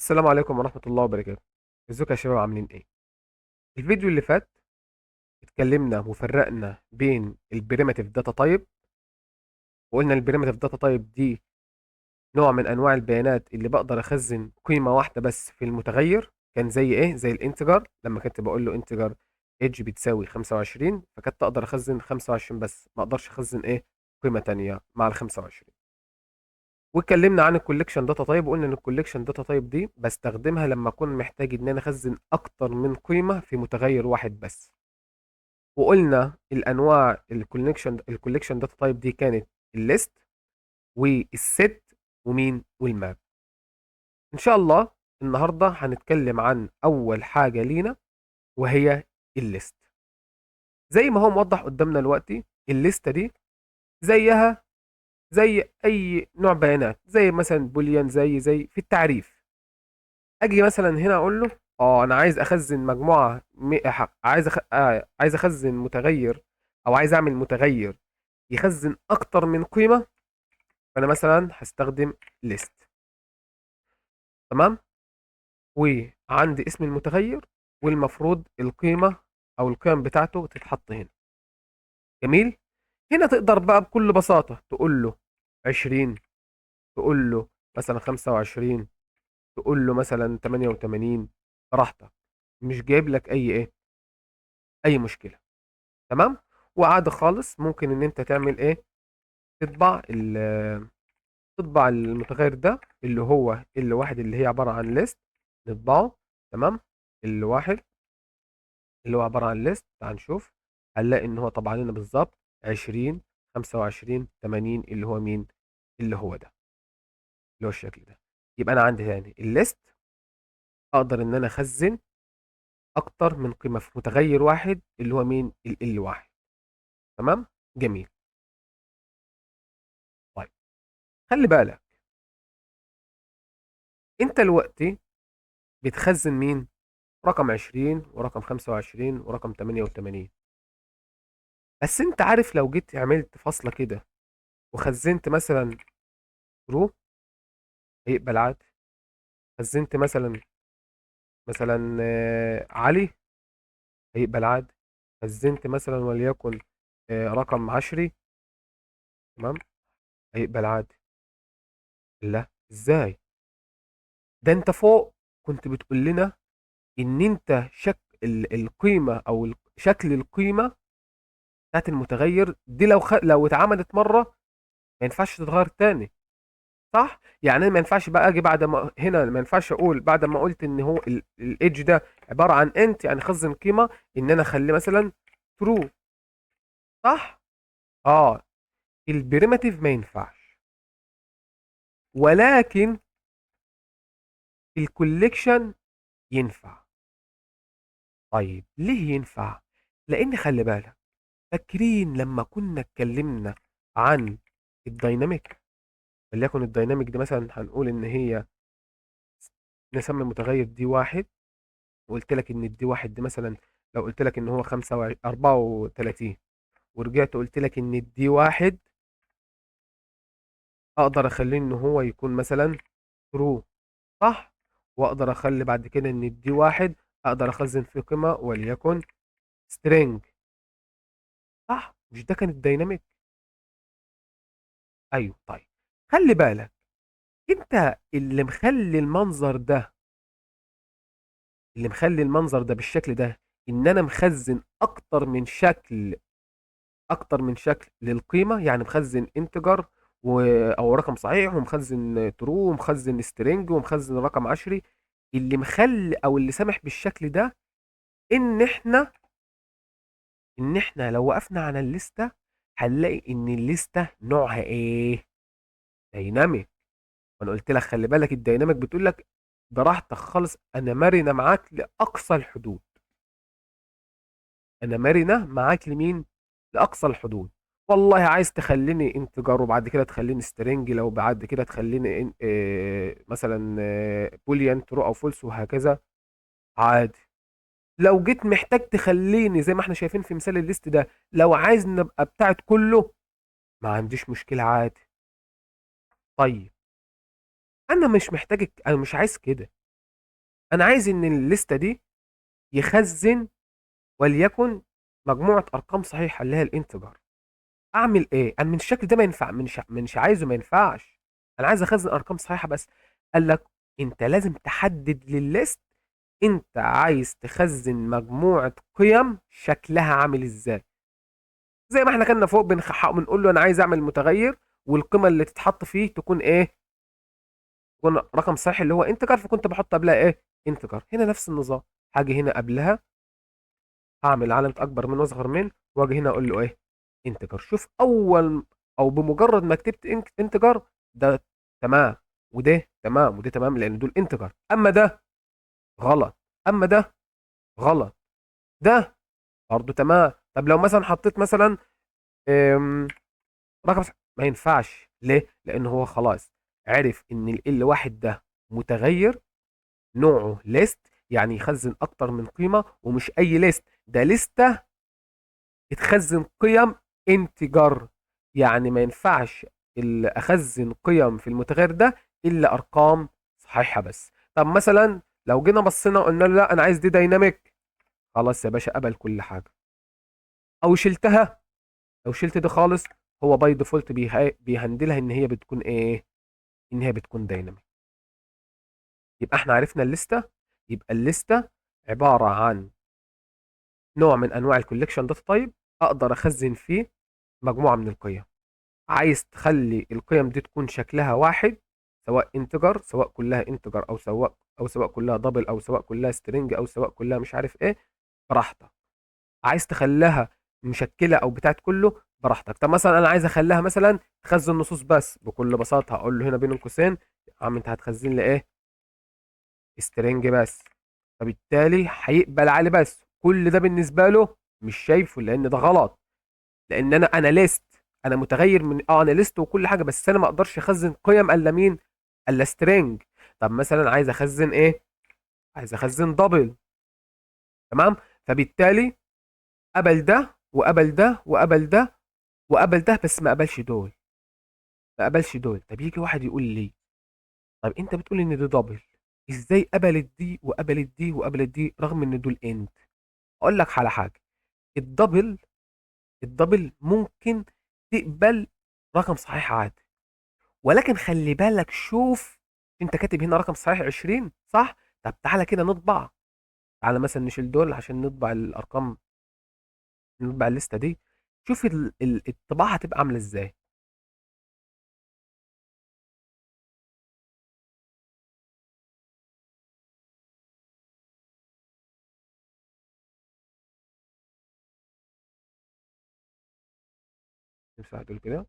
السلام عليكم ورحمة الله وبركاته. ازيكم يا شباب، عاملين ايه؟ الفيديو اللي فات اتكلمنا وفرقنا بين ال primitive data type، وقلنا ال primitive data type دي نوع من انواع البيانات اللي بقدر اخزن قيمة واحدة بس في المتغير. كان زي ايه؟ زي ال integer، لما كنت بقول له integer age بتساوي 25، فكنت اقدر اخزن 25 بس، ما اقدرش اخزن ايه؟ قيمة تانية مع ال 25. واتكلمنا عن ال collection data type، وقلنا ان ال collection data type دي بستخدمها لما اكون محتاج ان انا اخزن اكتر من قيمة في متغير واحد بس. وقلنا الانواع ال collection data type دي كانت ال list وال set ومين؟ وال map. ان شاء الله النهارده هنتكلم عن اول حاجة لينا وهي ال list. زي ما هو موضح قدامنا دلوقتي، ال list دي زيها زي اي نوع بيانات، زي مثلا boolean، زي في التعريف. اجي مثلا هنا اقول له انا عايز اخزن مجموعة عايز اخزن متغير او عايز اعمل متغير يخزن اكتر من قيمه، فانا مثلا هستخدم list، تمام؟ وعندي اسم المتغير والمفروض القيمة او القيم بتاعته تتحط هنا. جميل. هنا تقدر بقى بكل بساطة تقول له 20، تقول له مثلا 25، تقول له مثلا 88، براحتك، مش جايب لك اي ايه؟ اي مشكله، تمام؟ وعادي خالص ممكن ان انت تعمل ايه؟ تطبع المتغير ده اللي هو L واحد، اللي هي عبارة عن list، نطبعه، تمام؟ L واحد اللي هو عبارة عن list. تعال نشوف، هنلاقي ان هو طبع لنا بالظبط 20، 25، 80، اللي هو مين؟ اللي هو ده، اللي هو الشكل ده. يبقى انا عندي تاني ال list اقدر ان انا اخزن اكتر من قيمة في متغير واحد اللي هو مين؟ L واحد، تمام؟ جميل. طيب، خلي بالك، انت دلوقتي بتخزن مين؟ رقم 20 ورقم 25 ورقم 88. بس انت عارف لو جيت عملت فاصلة كده وخزنت مثلا true هيقبل عادي، خزنت مثلا علي هيقبل عادي، خزنت مثلا وليكن رقم عشري، تمام؟ هيقبل عادي. لا، ازاي ده؟ انت فوق كنت بتقول لنا ان انت شك القيمة او شكل القيمة بتاعت المتغير دي لو اتعملت مرة ما ينفعش تتغير تاني، صح؟ يعني انا ما ينفعش بقى اجي بعد ما هنا، ما ينفعش اقول بعد ما قلت ان هو ال age ده عبارة عن int، يعني خزن قيمه، ان انا اخليه مثلا true، صح؟ ال primitive ما ينفعش، ولكن ال collection ينفع. طيب ليه ينفع؟ لان خلي بالك، فاكرين لما كنا اتكلمنا عن ال dynamic؟ وليكن ال dynamic دي مثلا هنقول ان هي نسمي المتغير d واحد، وقلت لك ان ال d واحد دي مثلا لو قلت لك ان هو 34، ورجعت قلت لك ان ال d واحد اقدر اخليه ان هو يكون مثلا true، صح؟ واقدر اخلي بعد كده ان ال d واحد اقدر اخزن فيه قيمة وليكن string، صح؟ مش ده كان ال dynamic؟ ايوه. طيب خلي بالك، انت اللي مخلي المنظر ده بالشكل ده ان انا مخزن اكتر من شكل للقيمه، يعني مخزن integer او رقم صحيح، ومخزن true، ومخزن string، ومخزن رقم عشري. اللي مخلي او اللي سامح بالشكل ده ان احنا لو وقفنا على الليستة هنلاقي ان الليستة نوعها ايه؟ dynamic. وانا قلت لك خلي بالك، ال dynamic بتقول لك براحتك خالص، انا مرنه معاك لاقصى الحدود. انا مرنه معاك لمين؟ لاقصى الحدود. والله عايز تخليني integer وبعد كده تخليني string، لو بعد كده تخليني مثلا boolean true او false وهكذا، عادي. لو جيت محتاج تخليني زي ما احنا شايفين في مثال ال list ده، لو عايز نبقى بتاعت كله ما عنديش مشكلة، عادي. طيب انا مش محتاج، انا مش عايز كده. انا عايز ان الليستة دي يخزن وليكن مجموعة ارقام صحيحه اللي هي ال integer. اعمل ايه؟ انا من الشكل ده ما ينفع، مش عايزه، ما ينفعش، انا عايز اخزن ارقام صحيحه بس. قال لك انت لازم تحدد للل list انت عايز تخزن مجموعة قيم شكلها عامل ازاي. زي ما احنا كنا فوق بنقول له انا عايز اعمل متغير والقيمة اللي تتحط فيه تكون ايه؟ تكون رقم صحيح اللي هو integer، فكنت بحط قبلها ايه؟ integer. هنا نفس النظام، هاجي هنا قبلها هعمل علامة اكبر من واصغر من، واجي هنا اقول له ايه؟ integer. شوف اول او بمجرد ما كتبت integer ده تمام، وده تمام، وده تمام، لان دول integer. اما ده غلط، اما ده غلط، ده برضه تمام. طب لو مثلا حطيت مثلا رقم ما ينفعش. ليه؟ لان هو خلاص عرف ان ال واحد ده متغير نوعه list، يعني يخزن اكتر من قيمة، ومش اي list، ده لستة بتخزن قيم integer، يعني ما ينفعش اخزن قيم في المتغير ده الا ارقام صحيحه بس. طب مثلا لو جينا بصينا وقلنا له لا انا عايز دي dynamic، خلاص يا باشا قبل كل حاجة. او شلتها، لو شلت دي خالص هو by default بي handle ها ان هي بتكون ايه؟ ان هي بتكون dynamic. يبقى احنا عرفنا الليستة. يبقى الليستة عبارة عن نوع من انواع ال collection data type اقدر اخزن فيه مجموعة من القيم. عايز تخلي القيم دي تكون شكلها واحد، سواء integer، سواء كلها integer، او سواء كلها double، او سواء كلها string، او سواء كلها مش عارف ايه، براحتك. عايز تخليها مشكلة او بتاعت كله، براحتك. طب مثلا انا عايز اخليها مثلا تخزن نصوص بس، بكل بساطة هقول له هنا بين قوسين يا عم انت هتخزن لي ايه؟ string بس. فبالتالي هيقبل عليه بس. كل ده بالنسبة له مش شايفه لان ده غلط، لان انا list، انا متغير من انا list وكل حاجة، بس انا ما اقدرش اخزن قيم الا مين؟ الا string. طب مثلا عايز اخزن ايه؟ عايز اخزن double، تمام؟ فبالتالي قبل ده وقبل ده وقبل ده وقبل ده، بس ما قبلش دول، ما قبلش دول. طب يجي واحد يقول لي طب انت بتقول ان دي double، ازاي قبلت دي وقبلت دي وقبلت دي رغم ان دول int؟ اقول لك على حاجة، ال double ممكن تقبل رقم صحيح عادي، ولكن خلي بالك، شوف انت كاتب هنا رقم صحيح 20 صح؟ طب تعالى كده نطبع، تعالى مثلا نشيل دول عشان نطبع الارقام، نطبع الليستة دي. شوف الطباعة هتبقى عامله ازاي. نمسح دول كده.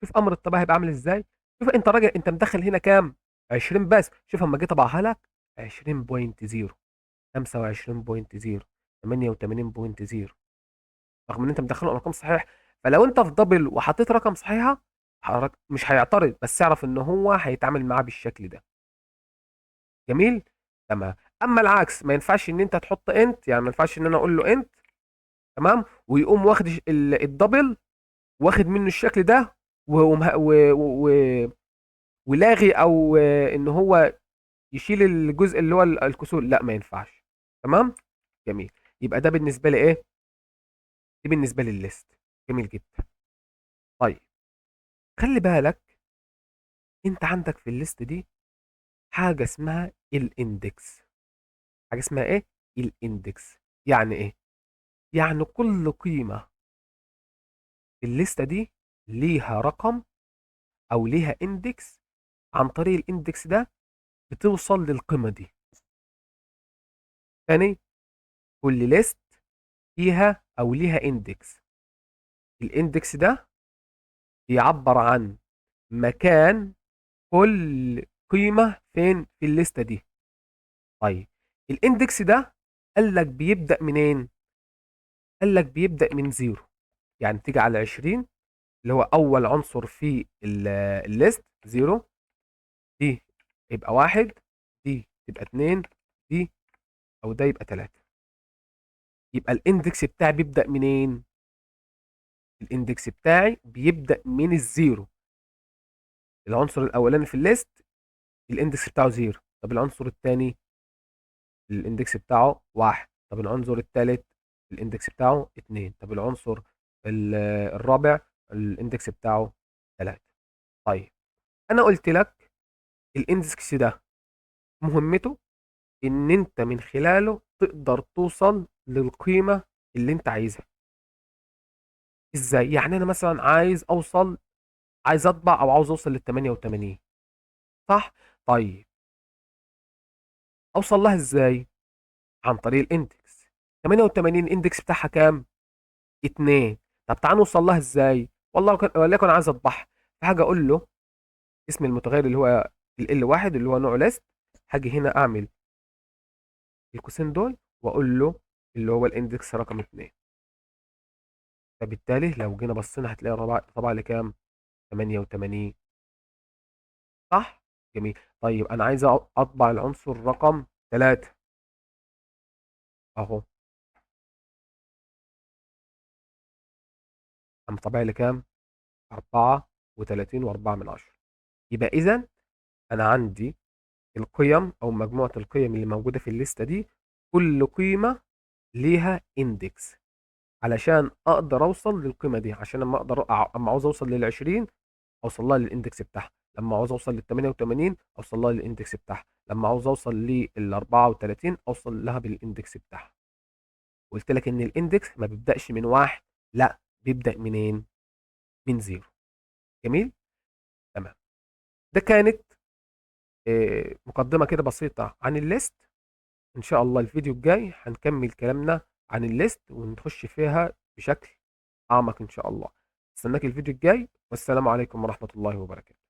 شوف امر الطباعة هيبقى عامل ازاي. شوف انت راجل، انت مدخل هنا كام؟ 20 بس. شوف اما جه طبعها لك 20.0، 25.0، 88.0، رغم ان انت مدخله ارقام صحيحه. فلو انت في double وحطيت رقم صحيحه حضرتك مش هيعترض، بس اعرف ان هو هيتعامل معاه بالشكل ده. جميل، تمام. اما العكس ما ينفعش ان انت تحط int، يعني ما ينفعش ان انا اقول له int، تمام، ويقوم واخد ال double واخد منه الشكل ده ولاغي، او ان هو يشيل الجزء اللي هو الكسور، لا ما ينفعش. تمام، جميل. يبقى ده بالنسبة لي ايه؟ دي بالنسبة للل list. جميل جدا. طيب خلي بالك انت عندك في ال list دي حاجة اسمها ال index. حاجة اسمها ايه؟ ال index. يعني ايه؟ يعني كل قيمة في الليستة دي ليها رقم او ليها index، عن طريق ال index ده بتوصل للقيمة دي. تاني، كل list فيها او ليها index. ال index ده بيعبر عن مكان كل قيمة فين في الليستة دي. طيب ال index ده قال لك بيبدأ منين؟ قال لك بيبدأ من 0، يعني تيجي على 20 اللي هو أول عنصر في ال list 0، دي يبقى 1، دي تبقى 2، دي او ده يبقى 3. يبقى ال index بتاعي بيبدأ منين؟ ال index بتاعي بيبدأ من ال zero. العنصر الاولاني في ال list ال index بتاعه zero. طب العنصر الثاني ال index بتاعه 1. طب العنصر الثالث ال index بتاعه 2. طب العنصر الرابع ال index بتاعه 3. طيب انا قلت لك ال index ده مهمته ان انت من خلاله تقدر توصل للقيمة اللي انت عايزها. ازاي؟ يعني انا مثلا عايز اوصل، عايز اطبع او عاوز اوصل لل 88، صح؟ طيب اوصل لها ازاي؟ عن طريق ال index. 88 ال index بتاعها كام؟ 2. طب تعال نوصل لها ازاي؟ والله وليكن عايز اطبعها، فهاجي اقول له اسم المتغير اللي هو ال L1 اللي هو نوع list، هاجي هنا اعمل القوسين دول واقول له اللي هو ال index رقم 2. فبالتالي لو جينا بصينا هتلاقي طبع لي كام؟ 88، صح؟ جميل. طيب انا عايز اطبع العنصر رقم 3 اهو، قام طبع لي كام؟ 34.4. يبقى اذا انا عندي القيم او مجموعة القيم اللي موجودة في الليستة دي كل قيمة ليها index علشان اقدر اوصل للقيمة دي، عشان لما اقدر اما عاوز اوصل لل20 اوصل لها لل index بتاعها، لما عاوز اوصل لل 88 اوصل لها لل index بتاعها، لما عاوز اوصل لل 34 اوصل لها بال index بتاعها. قلت لك ان ال index ما بيبداش من 1، لا بيبدا منين؟ من 0. جميل؟ تمام. ده كانت مقدمة كده بسيطة عن ال list. إن شاء الله الفيديو الجاي هنكمل كلامنا عن ال list ونخش فيها بشكل أعمق إن شاء الله. استناك الفيديو الجاي، والسلام عليكم ورحمة الله وبركاته.